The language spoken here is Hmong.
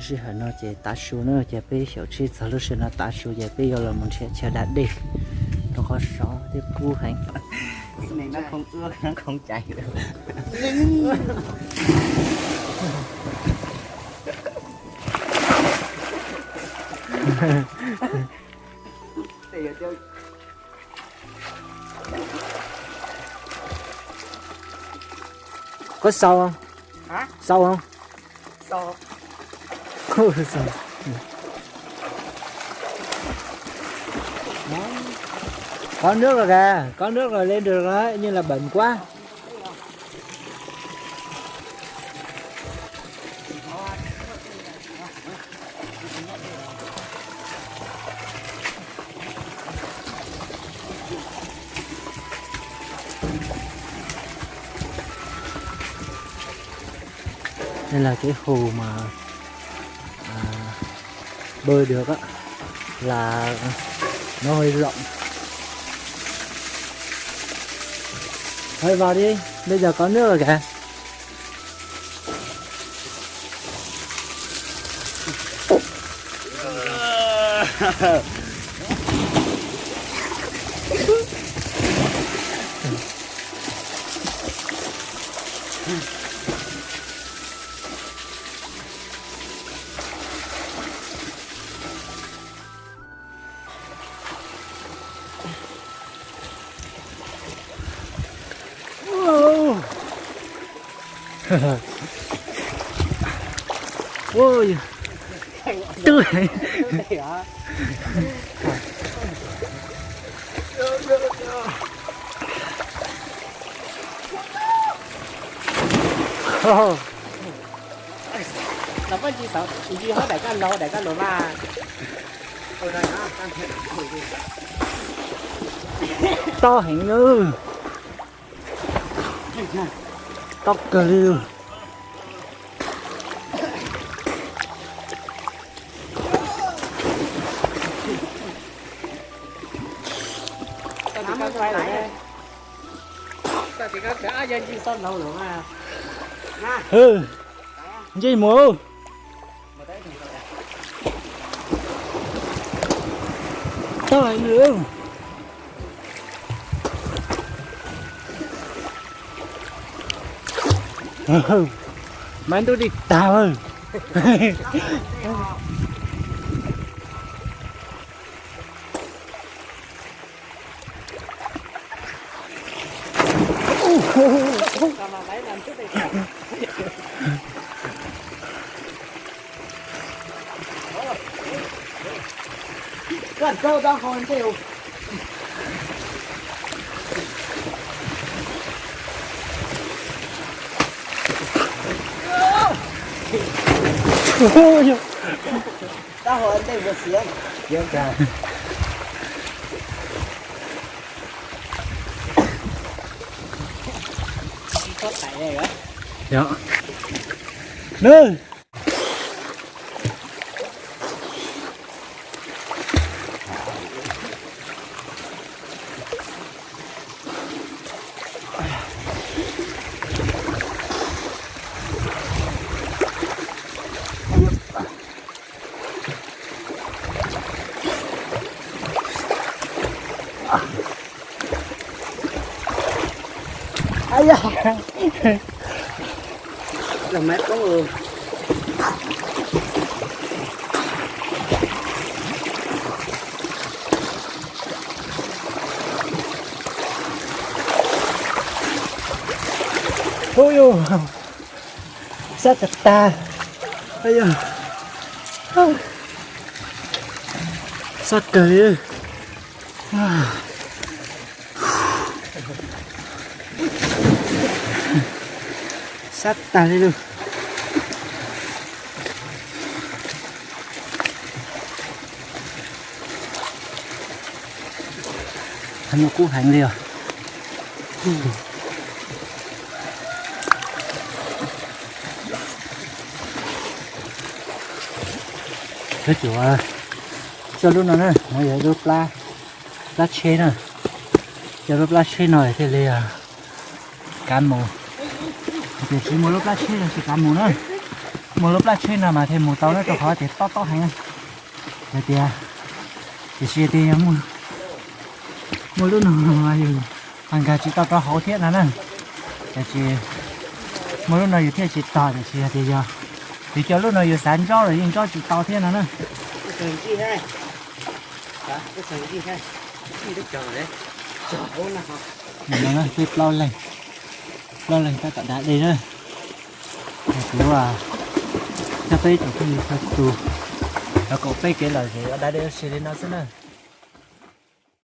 Sij hawm no ces tav su na, ces peb xyaum tsheb txog lub sij hawm no tav su ces peb yuav los mus nrhiav chaw da dej rau qhov sov thiab kub heev. Koj sau, sau không? Có nước rồi kìa, có nước rồi, lên được rồi, nhưng là bẩn quá. Đây là cái hồ mà, à, bơi được á, là nó hơi rộng. Thôi vào đi, bây giờ có nước rồi kìa. Ui, twb Toj heev na. Toj kawg li. Ntsej muag, toj heev li. Mab ntuj dim tag. Yog. Nws. Los mab poob. Ui yus, sab tag tag. Ui yus, sab kawg li. Sab tag li lawm. Nws kub heev li os. Cov, cov lub no na, no yog lub plab, plab tsheb na. Cov lub plab tsheb no thiaj li kav mus. Tiam sis muaj lub plab tsheb no tsis kav mus na. Muaj lub plab tsheb no mas thiaj mus tau na, rau qhov tias tob tob heev. Yog tias, tiam sis tias yog muaj, muaj lub no yus ho nkag tsis tau rau hauv thiab no na. Tiam sis muaj lub no yus thiaj tsis tog, tiam sis yog tias yog yus cov lub no yus xav ntsob los yeej ntsob tsis tau thiab no na. Twb plaub leeg, plaub leeg tab tom da dej na. Kuv coj peb tsoom phooj ywg txhua tus, cov kaum peb kev lom zem da dej ua si li no xwb na.